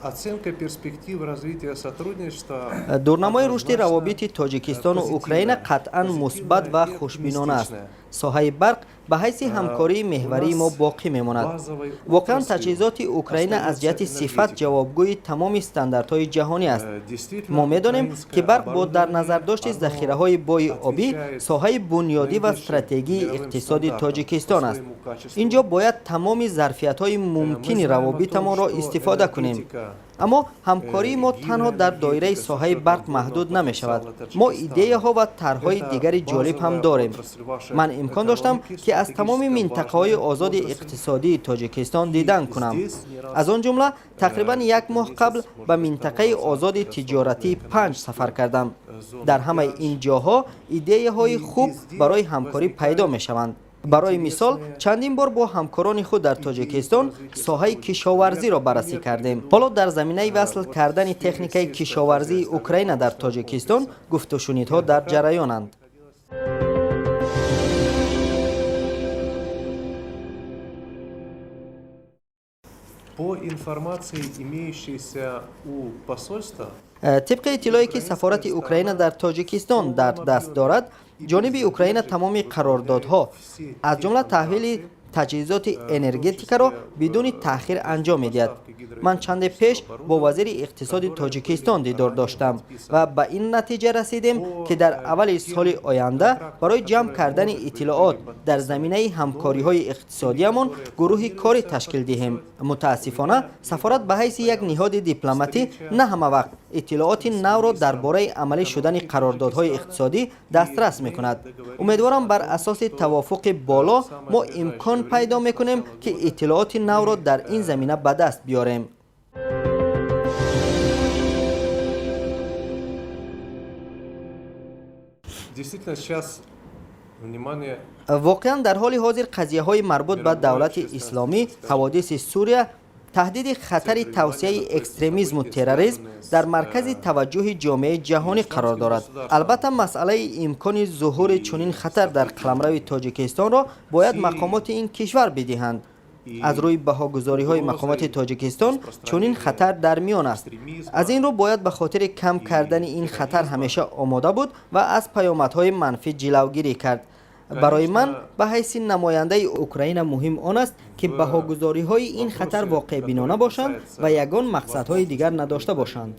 Оценка перспектив развития сотрудничества Дурнамои рушди равобити Тоҷикистону Украина қатъан мусбат ва хушбинона аст. Соҳаи барқ ба ҳайси ҳамкории меҳварии мо боқӣ мемонад. Воқеан, таҷҳизоти Украина аз ҷиҳати сифат ҷавобгӯи тамоми стандартҳои ҷаҳонӣ аст. Мо медонем, ки барқ бо дар назардошти захираҳои бои обӣ соҳаи бунёдӣ ва стратегии иқтисоди Тоҷикистон аст. Ин ҷо бояд тамоми зарфиятҳои мумкини равобитамонро истифода кунем. Аммо ҳамкории мо танҳо дар доираи соҳаи барқ маҳдуд намешавад. Мо идеяҳо ва тарҳҳои дигари ҷолиб ҳам дорем. Ман имкон доштам, ки аз тамоми минтақаҳои озоди иқтисодии Тоҷикистон дидан кунам. Аз он ҷумла тақрибан як моҳ қабл ба минтақаи озоди тиҷоратии Панҷ сафар кардам. Дар ҳамаи ин ҷоҳо идеяҳои хуб барои ҳамкорӣ пайдо мешаванд. Барои мисол, чандин бор бо ҳамкорони худ дар Тоҷикистон соҳаи кишоварзиро баррасӣ кардем. Ҳоло дар заминаи васл кардани техникаи кишоварзии Украина дар Тоҷикистон гуфтушунидҳо дар ҷараёнанд. По информации, имеющейся у посольства, Тибқи иттилое, ки сафорати Украина дар Тоҷикистон дар даст дорад, ҷониби Украина тамоми қарордодҳо, аз ҷумла таҳвили таҷҳизоти энергетикаро бидуни таъхир анҷом медиҳад. Ман чанде пеш бо вазири иқтисоди Тоҷикистон дидор доштам ва ба ин натиҷа расидем, ки дар аввали соли оянда барои ҷамъ кардани иттилоот дар заминаи ҳамкориҳои иқтисодиямон гурӯҳи корӣ ташкил диҳем. Мутаассифона, сафорат ба ҳайси як ниҳоди дипломатӣ на ҳама вақт иттилооти навро дар бораи амалӣ шудани қарордодҳои иқтисодӣ дастрас мекунад. Умедворам, бар асоси тавофуқи боло мо имкон пайдо мекунем, ки иттилооти навро дар ин замина ба даст биёрем. Действительно, сейчас внимание Воқеан, дар ҳоли ҳозир қазияҳои марбут ба Давлати Исломӣ, ҳаводиси Сурия, таҳдиди хатари тавсеаи экстремизму терроризм дар маркази таваҷҷӯҳи ҷомеаи ҷаҳонӣ қарор дорад. Албатта, масъалаи имкони зуҳури чунин хатар дар қаламрави Тоҷикистонро бояд мақомоти ин кишвар бидиҳанд. Аз рӯи баҳогузориҳои мақомоти Тоҷикистон, чунин хатар дар миён аст. Аз ин рӯ бояд ба хотири кам кардани ин хатар ҳамеша омода буд ва аз паёмадҳои манфӣ ҷилавгирӣ кард. Барои ман ба ҳайси намояндаи Украина муҳим он аст, ки баҳогузориҳои ин хатар воқеъбинона бошанд ва ягон мақсадҳои дигар надошта бошанд.